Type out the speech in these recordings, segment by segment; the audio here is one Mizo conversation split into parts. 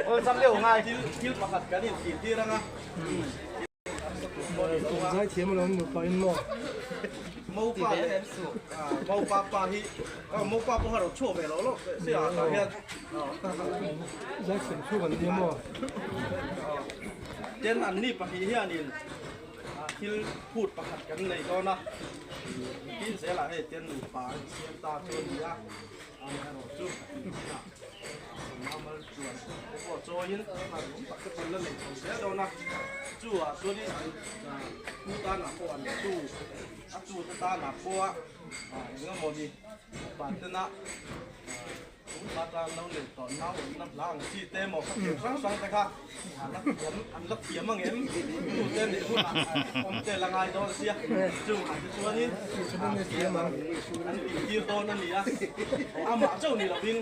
Awlsam deuh ngai. Thil thil pakhat kan in tih tir anga. Zaithiam alawm nupa in maw. Mopa leh mopa pa hi mopa pawh a rawn chhuak ve lo lo sia tah hian. Zaithiam chhuak an nia maw. Ten an ni pahnih hianin thil phut pakhat kan nei dawn a. Tin zelah hei ten nupa an siam ta chu a ni a. Amaherawh chu inah sawmna mal chuan te pawh chawiin tum tak te pawh an la nei chho zel dawn a, chu ah chuanin an pu tanah pawh an chu a chu te tanah pawh eng emaw ni upa tena Ba tan lo nei tawh nau awmna hla ang chi te emaw ka thiam hrang hrang te kha an la thiam an la thiam ang em tu te neih hunah awm te la ngai dawn sia chungah te chuanin an tihtir dawn a ni a amah chauh ni lovin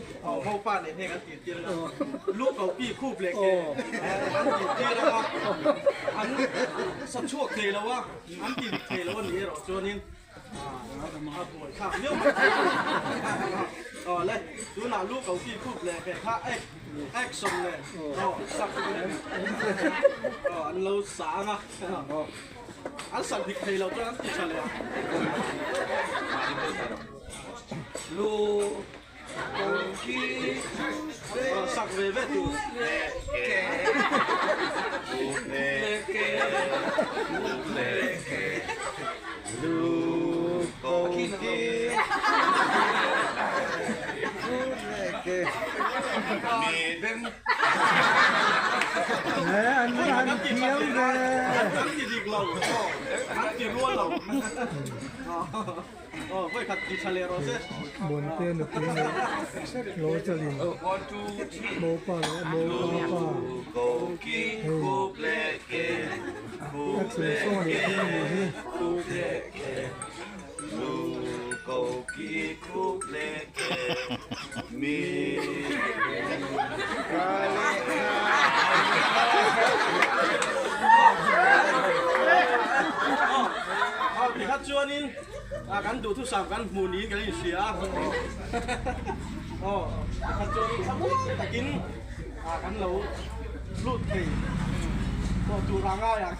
mopa nen heng an tihtir anga lu ko pi khup leh ke an tihtir anga an sa chhuak thei lo a an ti thei lo a ni erawh chuanin A buai thlak viau mai thei a ni. Aw le, tunah lu ko ki khup leh ke kha action nen aw sak nen aw an lo sa ang a. An sak dik thei lo chuan an ti tha leh ang. Lu ko ki aw sak ve ve tur. Leh ke leh ke leh ke lu ko ki leh ke mi den An han thiam ve. An ti dik lo an ti rual lo. Muante nupui leh Lawchalin Mopa leh Mopa pa hei action song a nih hi a nih hi. A kan duhthusam kan hmuh niin kan inhria a, aw pakhat chuan thlamuang takin a kan lo lut thei tawh tur a ngai ang.